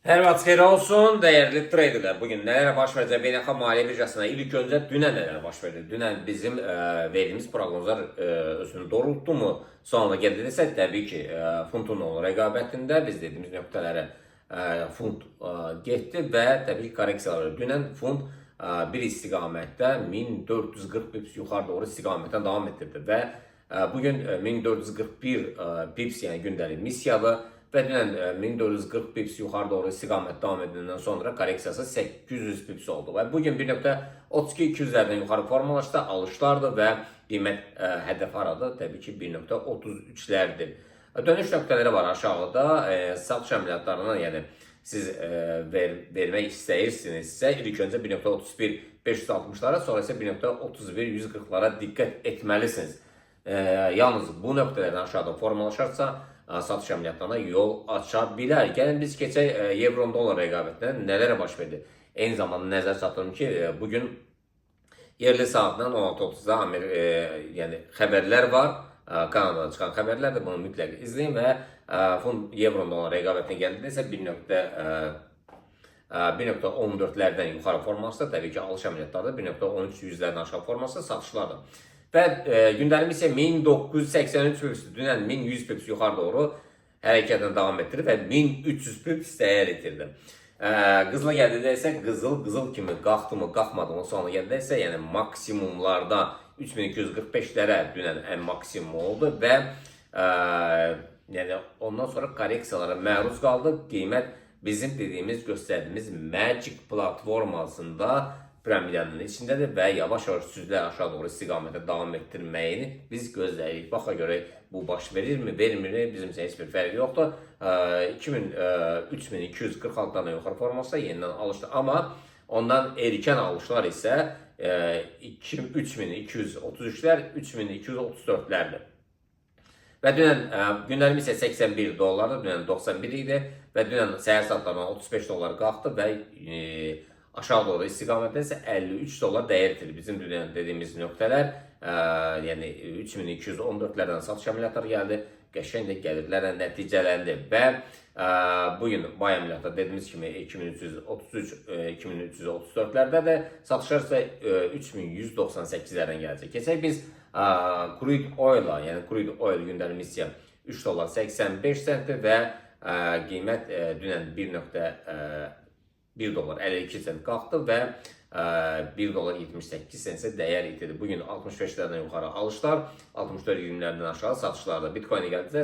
Hər vaxt xeyir olsun, dəyərli traderlər. Bugün nələr baş verəcək beynəlxalq maliyyə birjasında? İlk öncə dünən nələr baş verdi? Dünən bizim verdiyimiz proqnozlar özünü doğrultdu mu? Sonra gəldi desək, təbii ki, funtun olan rəqabətində biz dediyimiz nöqtələrə funt getdi və təbii ki, korreksiyalar oldu. Dünən funt bir istiqamətdə 1440 pips yuxarı doğru istiqamətdən davam etdirdi və bugün 1441 pips, yəni gündəlik missiyadır. Və dünən 1440 pips yuxarı doğru istiqamət davam edəndən sonra korreksiyası 800 pips oldu. Və bugün 1.32 200-lərdən yuxarı formalaşdı, alışlardır və qiymət hədəf haradır? Təbii ki, 1.33-lərdir. Dönüş nöqtələri var aşağıda. Satış əməliyyatlarına, yəni siz vermək istəyirsinizsə, ilk öncə 1.31 560-lara, sonra isə 1.31 140-lara diqqət etməlisiniz. Yalnız bu nöqtələrdən aşağıda formalaşarsa, satış əməliyyatlarına yol aça bilər. Gəlin biz keçək evro dollar rəqabətinə, nələrə baş verdi. Eyni zamanda nəzər çatdırım ki, bugün yerli saatla 16:30-da yəni xəbərlər var. Kanadadan çıxan xəbərlərdir. Bunu mütləq izləyin və funt evro dollar rəqabətinə gəldikdə isə 1.14-lərdən yuxarı formalaşsa, təbii ki, alış əməliyyatları, 1.13 yüzlərdən aşağı formalaşsa, satışlardır. Və gündəliyimiz isə 1983 pips, dünən 1100 pips yuxarı doğru hərəkətini davam etdirdi və 1300 pips dəyər itirdi. Qızıla gəldikdə isə qızıl kimi qalxdı mı, qalxmadı mı, sonra gəldikdə isə, yəni maksimumlarda 3245-lərə dünən ən maksimum oldu və yəni ondan sonra korreksiyalara məruz qaldı. Qiymət bizim dediyimiz, göstərdiyimiz Magic platformasında piramidanın içindədir və yavaş-yavaş süzülə aşağı doğru istiqamətə davam etdirməyini biz gözləyirik. Baxa görək bu baş verirmi, vermirmi, bizim üçün heç bir fərqi yoxdur. 2000 3246-dan yuxarı forması yenidən alışdı, amma ondan erkən alışlar isə 3233-lər, 3234-lərdir. Və dünən günlərimiz isə 81 dollardır, dünən 91 idi və dünən səhər saatlarından 35 dollar qalxdı və aşağı doğru istiqamətdə isə 53 dollar dəyər itirdi. Bizim dünən dediyimiz nöqtələr, yəni 3214-lərdən satış əməliyyatları gəldi. Qəşəng də gəlirlərlə nəticələndi və bugün buy əməliyyatı dediyimiz kimi 2333, 2334-lərdə də, satışlar isə 3198-lərdən gələcək. Keçək biz crude oil-a, yəni crude oil gündəlik missiya 3 dollar 85 sentdir və qiymət dünən 1.1 dollar 52 sent qalxdı və 1 dollar 78 sent isə dəyər itirdi. Bugün 65-lərdən yuxarı alışlar, 64-20-lərdən aşağı satışlarda. Bitcoin-ə gəldikdə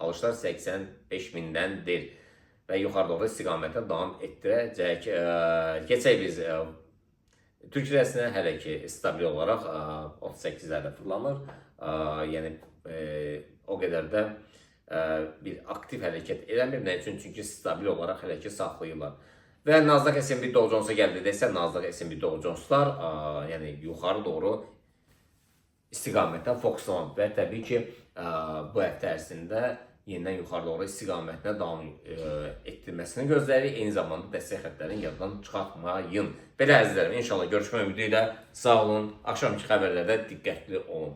alışlar 85 mindəndir və yuxarı doğru istiqamətə davam etdirəcək. Keçək biz Türk lirəsinə, hələ ki stabil olaraq 38-lərdə fırlanır. Yəni o qədər də bir aktiv hərəkət eləmir. Nə üçün? Çünki stabil olaraq hələ ki saxlayırlar. Və Nasdaq, S&P, Dow Jones-a gəldi desə, Nasdaq, S&P, Dow Jones-lar yəni yuxarı doğru istiqamətdən fokuslanıb və təbii ki, bu həftə ərzində yenidən yuxarı doğru istiqamətinə davam etdirməsini gözləyirik. Eyni zamanda dəstək xəttlərini yaddan çıxartmayın. Belə əzizlərim, inşallah görüşmək ümidi ilə, sağ olun. Axşamki xəbərlərdə diqqətli olun.